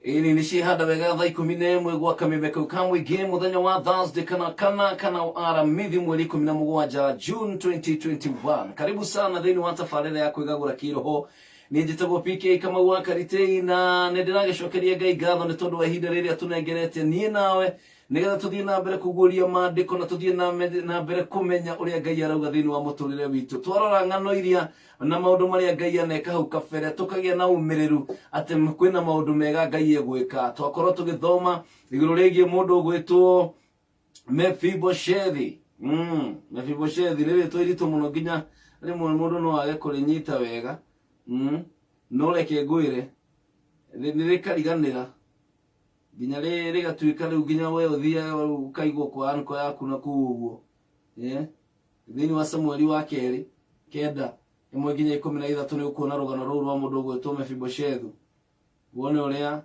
Ĩni nĩ ciĩhanda wega thaa 11 gwa kameme kau ka mũingĩ mũthenya wa Thursday kana kana kana aramithi mweri 17 June 2021. Karibu sana thĩinĩ wa tabarĩra ya kwĩgagũra kĩroho. Niĩ njĩtagwo PK Kamau wa Karitei na nĩ ndĩragĩcokeria Ngai ngatho nĩ tondũ wa ihinda rĩrĩa tũnengerete niĩ nawe nĩgetha tũthiĩ na mbere kũguũria maandĩko na tũthiĩ na mbere kũmenya ũrĩa Ngai arauga thĩinĩ wa mũtũrĩre witũ. Twarora ng'ano iria na maũndũ marĩa Ngai aneka hau kabere tũkagĩa na ũmĩrĩru atĩ kwĩna maũndũ mega Ngai egwĩka. Twakorwo tũgĩthoma igũrũ rĩgiĩ mũndũ ũgwĩtwo Mefiboshethi. Mefiboshethi nĩ rĩtwa iritũ mũno nginya rĩmwe mũndũ no age kũrĩnyita wega. No reke ngwĩre nĩ rĩkariganĩra nginya rĩgatuĩka rĩu nginya we ũthiaga ũkaigwo kwa anko yaku na kũu ũguo. Thĩinĩ wa Samueli wa kerĩ 9:1 nginya 13 nĩ ũkuona rũgano rũu rwa mũndũ ũgwĩtwo Mefiboshethu. Wone ũrĩa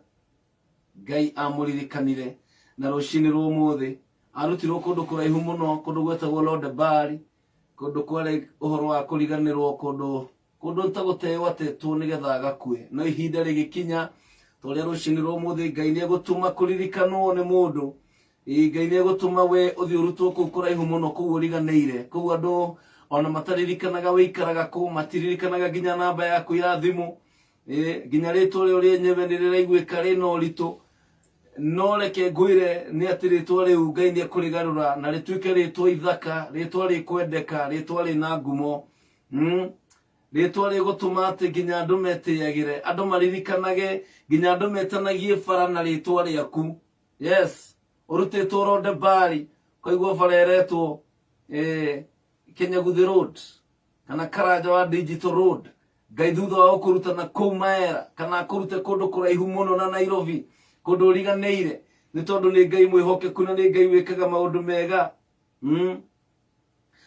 Ngai amũririkanire na rũcinĩ rwa ũmũthĩ arutirwo kũndũ kũraihu mũno, kũndũ gwetagwo Lodebari, kũndũ kwarĩ ũhoro wa kũriganĩrwo, kũndũ kũndũ ta gũteo atetwo nĩgetha agakue. No ihinda rĩgĩkinya ta ũrĩa rũcinĩ rwa ũmũthĩ Ngai nĩ egũtũma kũririkanwo nĩ mũndũ. Ĩĩ, Ngai nĩ egũtũma we ũthiĩ ũrutwo kũu kũraihu mũno, kũu ũriganĩire, kũu andũ ona mataririkanaga wĩikaraga kũ, matiririkanaga nginya namba yaku ya thimũ. Ĩĩ, nginya rĩtwa rĩo rĩenyewe nĩ rĩraiguĩka rĩna ũritũ. No reke ngwĩre nĩ atĩ rĩtwa rĩu Ngai nĩ ekũrĩgarũra na rĩtuĩke rĩtwa ithaka, rĩtwa rĩkwendeka, rĩtwa rĩna ngumo. Rĩtwa rĩgũtũma atĩ nginya andũ metĩyagĩre, andũ maririkanage, nginya andũ metanagie bara na rĩtwa rĩaku. Yes, ũrutĩtwo Lodebari, ũkaigua bara ĩretwo Kenyaguthi Road kana Karanja wa Digital Road. Ngai thutha wa gũkũruta na kũu Maera kana akũrute kũndũ kũraihu mũno na Nairobi, kũndũ ũriganĩire, nĩ tondũ nĩ Ngai mwĩhokeku na nĩ Ngai wĩkaga maũndũ mega.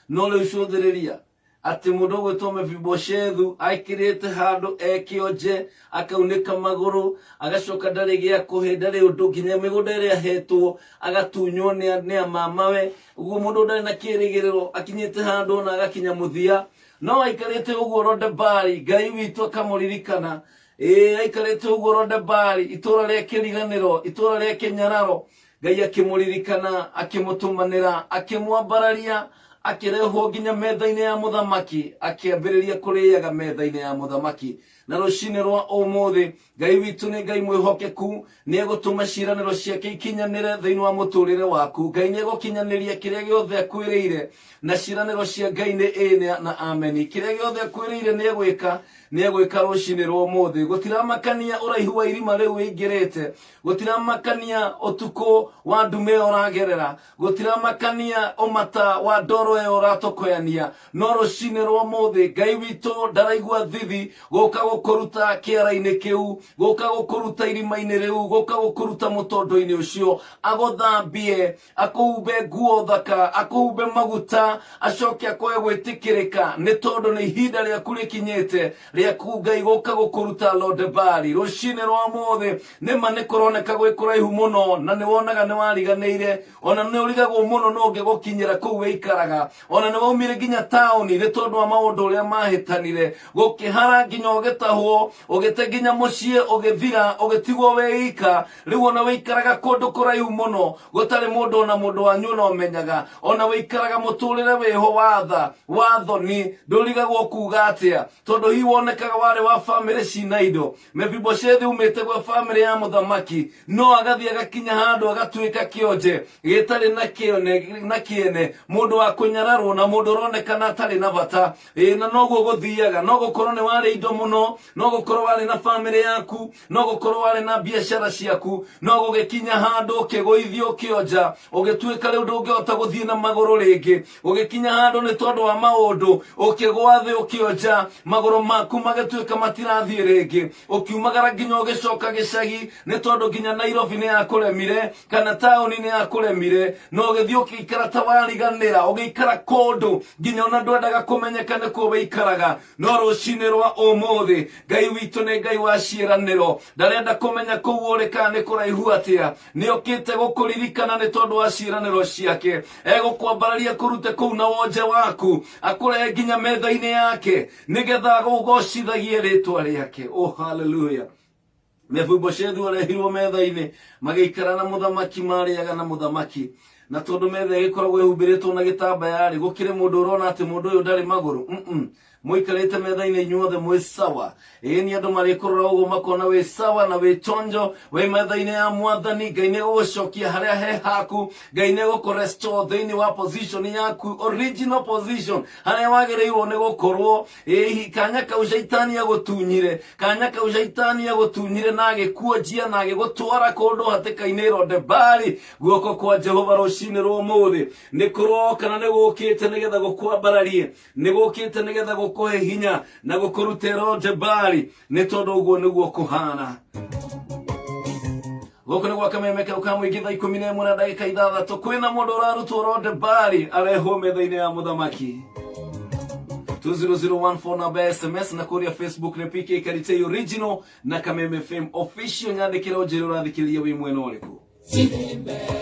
No rĩu cũthĩrĩria atĩ mũndũ ũgwĩtwo Mefiboshethu aikĩrĩte handũ ekĩonje, akaunĩka magũrũ, agacoka ndarĩ gĩa kũhe, ndarĩ ũndũ, nginya mĩgũnda ĩrĩa ahetwo agatunywo nĩ amamawe. Ũguo mũndũ ndarĩ na kĩrĩgĩrĩro, akinyĩte handũ ona agakinya mũthia. No aikarĩte ũguo Lodebari, Ngai witũ akamũririkana. Ĩĩ, aikarĩte ũguo Lodebari, itũũra rĩa kĩriganĩro, itũũra rĩa kĩnyararo. Ngai akĩmũririkana, akĩmũtũmanĩra, akĩmwambararia, akĩrehwo nginya metha-inĩ ya mũthamaki, akĩambĩrĩria kũrĩaga metha-inĩ ya mũthamaki. Na rũcinĩ rwa ũmũthĩ, Ngai witũ nĩ Ngai mwĩhokeku, nĩ egũtũma ciĩranĩro ciake ikinyanĩre thĩinĩ wa mũtũrĩre waku. Ngai nĩ egũkinyanĩria kĩrĩa gĩothe akwĩrĩire, na ciĩranĩro cia Ngai nĩ ĩĩ na ameni. Kĩrĩa gĩothe akwĩrĩire nĩ egwĩka, nĩ egwĩka rũcinĩ rwa ũmũthĩ. Gũtiramakania ũraihu wa irima rĩu wĩingĩrĩte, gũtiramakania ũtukũ wa ndume ĩyo ũragerera, gũtiramakania ũmata wa ndoro ĩyo ũratokoyania, no rũcinĩ rwa ũmũthĩ Ngai witũ ndaraigua thithi gũka gũkũruta kĩara-inĩ kĩu, gũka gũkũruta irima-inĩ rĩu, gũka gũkũruta mũtondo-inĩ ũcio, agũthambie, akũhumbe nguo thaka, akũhumbe maguta, acoke akoe gwĩtĩkĩrĩka, nĩ tondũ nĩ ihinda rĩaku rĩkinyĩte rĩaku Ngai gũka gũkũruta Lodebari. Rũcinĩ rwa ũmũthĩ nĩ ma nĩ kũroneka gwĩ kũraihu mũno, na nĩ wonaga nĩ wariganĩire, ona nĩ ũrigagwo mũno nũ ũngĩgũkinyĩra kũu wĩikaraga, ona nĩ waumire nginya taũni nĩ tondũ wa maũndũ ũrĩa mahĩtanire, gũkĩhara nginya ũgĩtahwo, ũgĩte nginya mũciĩ ũgĩthira, ũgĩtigwo wĩ ika. Rĩu ona wĩikaraga kũndũ kũraihu mũno gũtarĩ mũndũ ona mũndũ wanyu ona ũmenyaga, ona wĩikaraga mũtũrĩre wĩho wa tha wa thoni, ndũrigagwo kuga atĩa, tondũ hihi wonekaga warĩ wa bamĩrĩ cina indo. Mefiboshethi umĩte gwa bamĩrĩ ya mũthamaki, no agathiĩ agakinya handũ agatuĩka kĩonje gĩtarĩ na kĩone na kĩene, mũndũ wa kũnyararwo na mũndũ ũronekana atarĩ na bata. Ĩĩ, na noguo gũthiaga. No gũkorwo nĩ warĩ indo mũno, no gũkorwo warĩ na bamĩrĩ yaku, no gũkorwo warĩ na biacara ciaku, no gũgĩkinya handũ ũkĩgũithio ũkĩonja, ũgĩtuĩka rĩu ndũngĩhota gũthiĩ na magũrũ rĩngĩ. Ũgĩkinya handũ nĩ tondũ wa maũndũ, ũkĩgwa thĩ ũkĩonja, magũrũ maku magĩtuĩka matirathiĩ rĩngĩ, ũkiumagara nginya ũgĩcoka gĩcagi, nĩ tondũ nginya Nairobi nĩ yakũremire kana taũni nĩ yakũremire, na ũgĩthiĩ ũkĩikara ta wariganĩra, ũgĩikara kũndũ nginya ona ndwendaga kũmenyeka nĩ kũ wĩikaraga. No rũcinĩ rwa ũmũthĩ Ngai witũ nĩ Ngai wa ciĩranĩro, ndarenda kũmenya kũu ũrĩ kana nĩ kũraihu atĩa, nĩ okĩte gũkũririkana nĩ tondũ wa ciĩranĩro ciake. Egũkwambararia kũrute kũu na wonje waku, akũrehe nginya metha-inĩ yake, nĩgetha agũgocithagie rĩtwa rĩake. Oh, hallelujah. Mefiboshethu arehirwo metha-inĩ, magĩikara na mũthamaki, marĩaga na mũthamaki. Na tondũ metha ĩgĩkoragwo ĩhumbĩrĩtwo na gĩtambaya-rĩ, gũkĩrĩ mũndũ ũrona atĩ mũndũ ũyũ ndarĩ magũrũ? Mm-mm. Mũikarĩte metha-inĩ inyuothe mwĩ sawa. Ĩĩ nĩ andũ marĩkũrora ũguo makona wĩ sawa na wĩ chonjo, wĩ metha-inĩ ya mwathani. Ngai nĩ gũgũcokia harĩa he haku. Ngai nĩ gũkũrestore thĩinĩ wa position yaku, original position, harĩa wagĩrĩirwo nĩ gũkorwo. Ĩĩ kanya kau shaitani agũtunyire, kanya kau shaitani agũtunyire na agĩkuonjia na agĩgũtwara kũndũ hatĩka-inĩ Lodebari, guoko kwa Jehova rũcinĩ rwa ũmũthĩ nĩ kũroka na nĩ gũkĩte nĩgetha gũkwambararie, nĩ gũkĩte nĩgetha gũkũhe hinya na gũkũrute Lodebari, nĩ tondũ ũguo nĩguo kũhana. Gũkũ nĩ gwa Kameme kau ka mũingĩ, thaa 11:06. Kwĩna mũndũ ũrarutwo Lodebari arehwo metha-inĩ ya mũthamaki. 20014 namba ya SMS, na kũrĩa Facebook nĩ PK Karitei Original na Kameme FM Official. Nyandĩkĩra ũnjĩre ũrathikĩrĩria wĩ mwena ũrĩkũ.